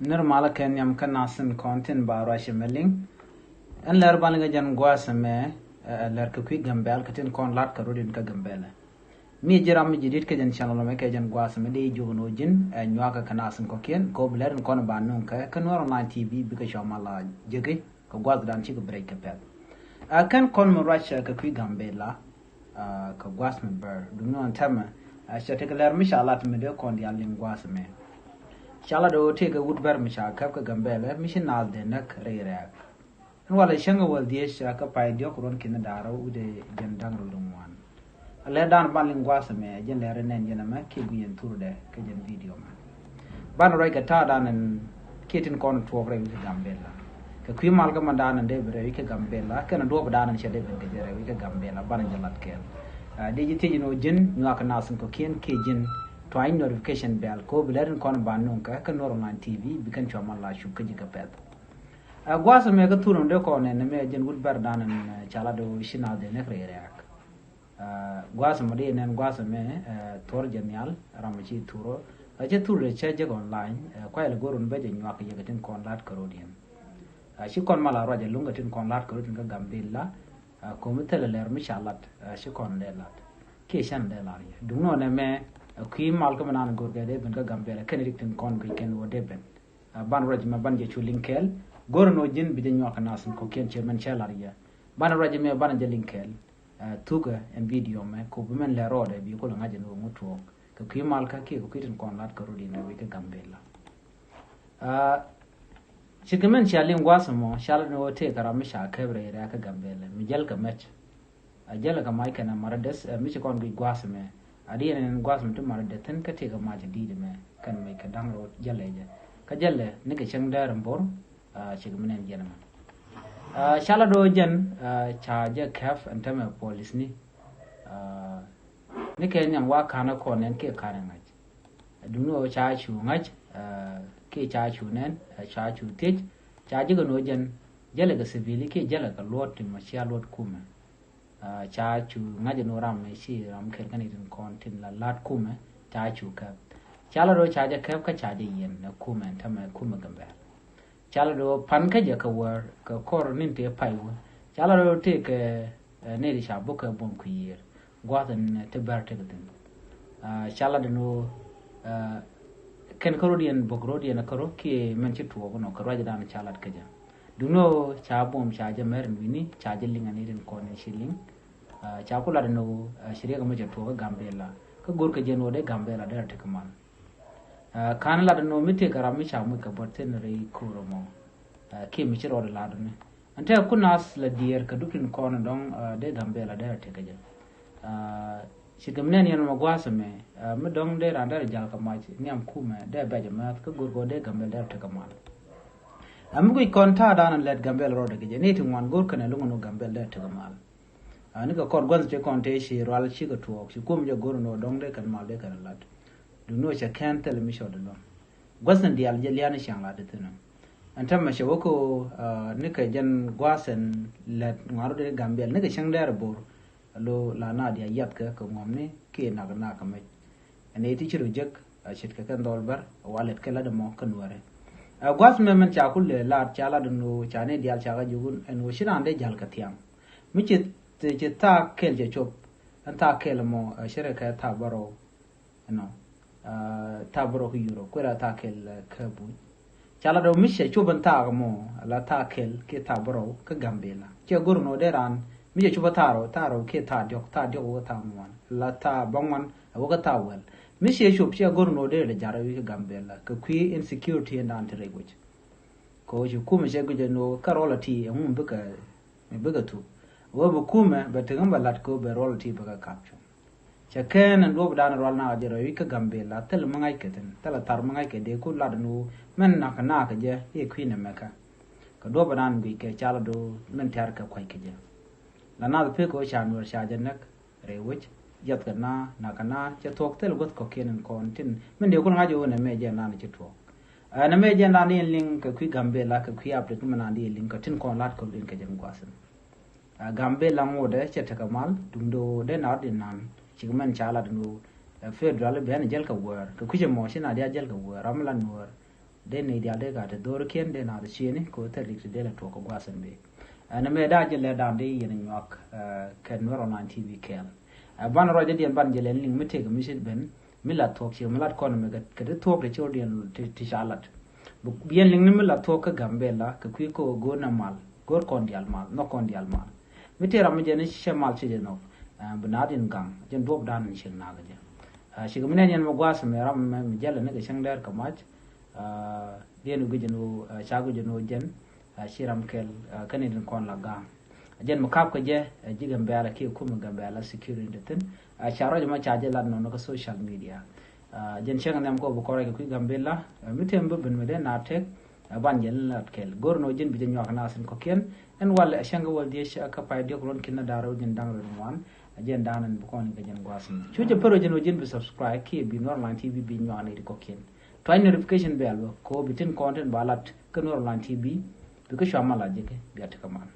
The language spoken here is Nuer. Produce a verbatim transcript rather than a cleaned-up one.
Nir malä kɛ nhiam kä nasin kɔn tin ba ruac ɛmɛ liŋ. Ɛn lɛr ba liŋ kä jɛn gua̱a̱th ɛmɛ, ɛ, lɛr kɛ kui̱ Gambɛl kɛ tin kɔn lat kɛ rut in kä Gambɛlɛ. Mi ji̱ ram mi ji̱ dit kä jɛn channel ɛmɛ kɛ jɛn gua̱a̱th ɛmɛ di jiök ni wä ji̱n, ɛ, nyuakä kɛ nasin kɔ̱kiɛn kɛ wä bi lɛr in kɔn ba nuŋ kɛ kä Nuɛr online T V bikɛ cua mal la jeki kɛ gua̱a̱th dan cikɛ break kɛ pɛth. Ɛ, kɛn kɔn mi ruac, ɛ, kɛ kui̱ Gambɛl la, ɛ, kɛ gua̱a̱th mi bär. Duŋni ɣän tɛmɛ, ɛ, cɛ tekɛ lɛr mi ca lat mi dee kɔn diaal liŋ gua̱a̱th ɛmɛ. Ca lat ɣöö tëëkɛ wut bär mi ca käp kä Gambɛlɛ mi ci naath dee näk rɛy rɛ̈ɛ̈k. Ɛn walɛ cäŋ ɛ wäl dhieec, ɛ, kä pay diɔ̱k ruɔ̱n ki̱n da̱rä wut ɛ jɛn da̱ŋ rɛw ŋuan. Ɛ lɛr dan ban liŋ gua̱a̱th ɛmɛ, ɛ jɛn lɛr ɛ nɛn jɛn ɛmɛ kiɛ guic ɛn thurdɛ kä jɛn video mɛ. Banɛ ruac kɛ ta̱a̱ dan ɛn kiɛ tin kɔn tuɔɔk rɛy wi̱c kä Gambɛla. Kɛ kui̱ mal kä man dan ɛn dee bi rɛy wi̱c kä Gambɛla kɛnɛ duɔ̱ɔ̱p dan ɛn cɛ dee ben kɛ jɛ rɛy wi̱c kä Gambɛla banɛ jɛ lat kɛɛl. Ɛ, dee ji̱ thiec ni wä ji̱n nyuak kɛ nasin kɔ̱kiɛn kiɛ ji̱n tuany notification bell kɛ wä bi lɛr in kɔn ba nuŋ kɛ kä Nuɛr online T V bikɛn cua mal la cup kä ji̱ kɛ pɛth. Ɛ, gua̱a̱th ɛmɛ kä thurɛ dee kɔn ɛn ɛmɛ jɛn wut bär dan ɛn, ɛ, ca lat ɣöö ci naath dee näk rɛy rɛ̈ɛ̈k. Ɛ, gua̱a̱th ɛmɔ di nɛn gua̱a̱th ɛmɛ, ɛ, thuɔ̱r jɛ nhial ram ɛ ci thurä. Ɛ, cɛ thur dee cä jek online, ɛ, kuay lɛ go̱r wun bä jɛ nyuak yɛ kɛ tin kɔn la̱t kɛ rot yɛn. Ɛ, ci kɔn mal a ruac ɛ luŋ kɛ tin kɔn la̱t kɛ rot yɛn kä Gambɛla. Ɛ, ko̱mi thilɛ lɛr mi ca lat, ɛ, ci kɔn dee lat. Kiɛ cän dee lar yɛ. Duŋni ɣän ɛmɛ, ɛ, kui̱ mal kä mi naan go̱r kɛ dee ben kä Gambɛla kɛn rik tin kɔn guic kɛn wä dee ben. Ɛ, ban ruac mɛ ban jɛ cu liŋ kɛɛl. Go̱r ni wä ji̱n bi jɛ nyuak kɛ nasin kɔ̱kiɛn cɛ mɛn cɛ lar yɛ. Ban ruac mɛ ban jɛ liŋ kɛɛl. Ɛ, thukɛ ɛn video mɛ kɛ bi mɛn lɛ rɔɔdɛ bi kulɛ ŋa̱c ɛn ɣöö ŋut tuɔɔk kɛ kui̱ mal kä kiɛ kɛ kui̱ tin kɔn lat kä rut in ɛ wi̱c kä Gambɛla. Ɛ, ci kɛ mɛn cia liŋ gua̱a̱th ɛmɔ ca lat ni ɣöö tëëkɛ ram mi ca kɛp rɛy rɛ̈ɛ̈k kä Gambɛla mi jäl kɛ mɛc. Ɛ, jäl kɛ mac kɛnɛ marädɛth, ɛ, mi ci kɔn guic gua̱a̱th ɛmɛ. A di ɛn ɛn gua̱a̱th ɛmɛ ti marädɛth thi̱n kä tëëkɛ mac ɛ di̱i̱t ɛmɛ kɛn mɛc kɛ da̱ŋ rɛw jälɛ jɛ. Kä jälɛ ni kɛ cäŋ däär ɛn bo̱r, ɛ, cikɛ mi nɛn jiɛn ɛmɛ. Ɛ, ca lat ɣöö jɛn, ɛ, ca jɛ kɛp ɛn tämɛ polisni. Ɛ, ni kɛ nhiam wa ka̱n ɛ kɔn nɛn kiɛ ka̱n ɛ ŋa̱c. Duŋni ɣöö ca cu ŋa̱c, ɛ, kiɛ ca cu nɛn, ɛ, ca cu thiec, ca ji̱ kɛ ni ɣöö jɛn jälɛ kɛ civili kiɛ jälɛ kɛ luɔt ti mɔ cia luɔt kumɛ. Ɛ, ca cu ŋa̱c ni ɣöö ram mɛ ci ram kɛl kɛn itin kɔn tin la la̱t kumɛ, ca cu kɛp. Ca lat ɣöö ca jɛ kɛp kä ca jɛ yiɛn ɛ kumɛ ɛn tämɛ kumɛ Gambɛl. Ca lat ɣöö pan kä jɛ kɛ wäär kɛ kɔr nin tëë pay wä. Ca lat ɣöö tëëkɛ, ɛ, nɛy ti ca buk kɛ buɔ̱m kui̱ yiër. Gua̱th ɛn, ɛ, ti bär tekɛ thi̱n. Ɛ, ca lat ɛn ɣöö, ɛ, kɛn kä rot yɛn bok rot yɛn kä rot kiɛ mɛn ci tuɔɔk ɛnɔ kɛ ruacdan ca lat kä jɛ. Duŋni ɣöö ca buɔ̱m ca jɛ mɛr ɛn wi̱ni ca jɛ liŋ ɛn itin kɔn in ci liŋ. Ɛ, ca ku lat ɛn ɣöö, ɛ, ci riɛk ɛmɛ cɛ tuɔɔk kä Gambɛla. Kä go̱r kɛ jɛ ɛn ɣöö dee Gambɛla dee rɔ tekɛ mal. Ɛ, ka̱n lat ɛn ɣöö mi tëëkɛ ram mi ca muc kɛ buɔ̱t thi̱n rɛy ko̱r ɛmɔ. Ɛ, kiɛ mi ci rɔɔdɛ lat ɛn. Ɛn tëë ku naath la diɛɛr kɛ dup tin kɔn dɔ̱ŋ, ɛ, dee Gambɛla dee rɔ tekɛ jɛ. Ɛ, cikɛ mi nɛn yɛn mɛ gua̱a̱th ɛmɛ, ɛ, mi dɔ̱ŋ dee raan dee rɔ jal kɛ mac nhiam kumɛ dee bɛc ɛmɛth kä go̱r kɛ dee Gambɛla dee rɔ tekɛ mal. Ɛ, mi guic kɔn ta̱a̱ da̱a̱n ɛn lɛt Gambɛla rɔɔdɛ kɛ jɛ ni ti ŋuan go̱r kɛnɛ luŋ ɛn ɣöö Gambɛla dee rɔ tekɛ mal. Ɛ, ni kɛ kɔr gua̱th ti kɔn tëë ci rual cikɛ tuɔɔk ci kumɛ jɛ go̱r ɛn ɣöö dɔ̱ŋ dee kɛn mal dee kɛn lat. Duŋni ɣöö cɛ kɛn thilɛ mi cɔt ɛlɔ̱ŋ. Gua̱thni diaal jɛ liani ciaŋ lat thi̱n. Ɛn täämɛ cɛ wä kɛ ɣöö, ɛ, nikɛ jɛn gua̱a̱th ɛn lät ŋuan rɔ dee Gambɛl nikɛ cäŋ dɛɛr bo̱r. Lo la na diaal yathkɛ kɛ ŋuɔ̱mni kiɛ nak nak kɛ mec. Ɛn iti ci rɔ jek, ɛ, ce̱tkɛ kɛn dhɔl bär, ɛ, wa lät kɛ lat ɛmɔ kä Nuäärɛ. Ɛ, gua̱a̱th mɛ mɛn ca kulɛ lat ca lat ɛn ɣöö ca ni diaal ca kɛ jukun ɛn ɣöö ci naan dee ja̱l kɛ thiaŋ. Mi ci, ci thaak kɛl cɛ cop, ɛn thaak kɛl ɛmɔ, ɛ, ce̱tkɛ thaak bärɔw. Ɛnɔ, ɛ, thaak bärɔw kä Yurop, kuɛ la thaak kɛl, ɛ, kä Buny. Ca la dɔ̱ŋ mi cɛ cop ɛn thaak mɔ, la thaak kɛl kiɛ thaak bärɔw kä Gambɛla. Cɛ go̱r nɔ dee raan, mi cɛ cop ɛ thaak rɛw, thaak rɛw kiɛ thaak diɔ̱k, thaak diɔ̱k wä thaak ŋuan, la thaak bäŋuan, ɛ wä kä thaak wäl. Mi cɛ cop cɛ go̱r nɔ dee lɛ ja̱r wi̱i̱ kä Gambɛla, kɛ kui̱ insecurity ɛn daan ti rɛy wec. Kɛ ɣöö ci kumɛ cɛ guic ɛn ɣöö kä rɔl a ti ɛŋu bikɛ, bikɛ thuk. Ɣöö bi kumɛ, bɛ tekɛ bɛ lat kɛ ɣöö bɛ rɔl a ti bikɛ kap cuɔ̱ŋ. Cɛ kɛn ɛn duɔ̱ɔ̱p dan rual nak jɛ rɔ wi̱c kä Gambɛla thil mi ŋa̱ckɛ thi̱n, thil a thar mi ŋa̱ckɛ dee ku lat ɛn ɣöö mɛn nak kɛ nak kɛ jɛ i̱ kui̱n ɛmɛ kä. Kɛ duɔ̱ɔ̱p dan guic kɛ cal ɛ do̱ mɛn tɛ̈r kɛ kua̱c kɛ jɛ. La nath pek kɛ ɣöö ca Nuäär ca jɛ näk rɛy wec, jiath kɛ na, nak kɛ na, cɛ thuɔ̱k thil guäth kɔ̱kiɛn ɛn kɔn tin. Mɛn dee ku ŋa̱c ɣöö nɛmɛ jɛ nan cɛ thuɔ̱k. Ɛ, nɛmɛ jɛ nan in liŋ kɛ kui̱ Gambɛla kɛ kui̱ update mɛn nan in liŋ kɛ tin kɔn lat kɔn in kɛ jɛn gua̱thin. Ɛ, Gambɛla ŋotdɛ cɛ tekɛ mal, duŋdɛ ɣöö dee nar di nan, cikɛ mɛn ca lat ɛn ɣöö, ɛ, federal ben jäl kɛ wäär, kɛ kui̱c ɛmɔ ci na dia jäl kɛ wäär, ram mi la Nuäär. Dee nɛy diaal dee gat ti dho̱rikiɛn dee naath ciëëni kɛ ɣöö thil rik ti dee lɛ tuɔɔk kɛ gua̱a̱th in bëë. Ɛn ɛmɛ da̱a̱ jɛ lɛ da̱a̱n dee yɛn nyuak kɛ Nuer Online T V kɛɛl. Ɛ banɛ ruac dee diɛn banɛ jɛ lɛ liŋ mi tëëkɛ mi ci ben mi la thuɔ̱k ciek mi lat kɔn ɛmɛ kɛ ti thuɔ̱k ti ci rɔ diɛn ti ca lat. Bi yɛn liŋ ni mi la thuɔ̱k kä Gambela kɛ kui̱ kɛ ɣöö go̱o̱r nɛ mal go̱o̱r kɔn diaal mal nhɔk kɔn diaal mal. Mi tëë ram mi jɛ ni cɛ mal ci jɛ nhɔk bi naath in gaŋ jɛn duɔ̱p da̱a̱n in ciek nakä jɛ. Cikɛ mi nɛn yɛn mi gua̱a̱th ɛmɛ ram ɛmɛ mi jälɛ ni kɛ cäŋ dɛɛr kɛ mac. Diɛn wi̱c jɛn ɣöö ca guic jɛn ɣöö jɛn ci ram kɛl kä ni tin kɔn la ga̱a̱ŋ. Jɛn mi kap kɛ jɛ ji̱ Gambɛla kiɛ kumɛ Gambɛla security thi̱n. Ca rɔ̱c ɛmɔ ca jɛ lat nɔnɔ kä social media. Jɛn cäŋ nhiam kɔ bi kɔrɛ kɛ kui̱ Gambɛla mi tëë mi bi ben mi dee na tek. Ban jɛ lat kɛl go̱r nɔ jɛn bi jɛ nyuak na thi̱n kɔkiɛn. Ɛn wal cäŋ kɛ wal diec kä pay diɔk ruɔn ki̱n na da̱r rɛw jɛn da̱ŋ rɛw ŋuan. Jɛn da̱a̱n ɛn bi kɔn kɛ jɛn gua̱a̱th ɛmɛ cu jɛ pär jɛn ɣöö jɛn bi subscribe kiɛ bi Nuer Online T V bi nyuak ni ti kɔkiɛn. Tuany notification bell bä kɛ ɣöö bi tin kɔn tin ba lat kä Nuer Online T V. Bi kä cua mal a jɛ kɛ bia ti kɛ man.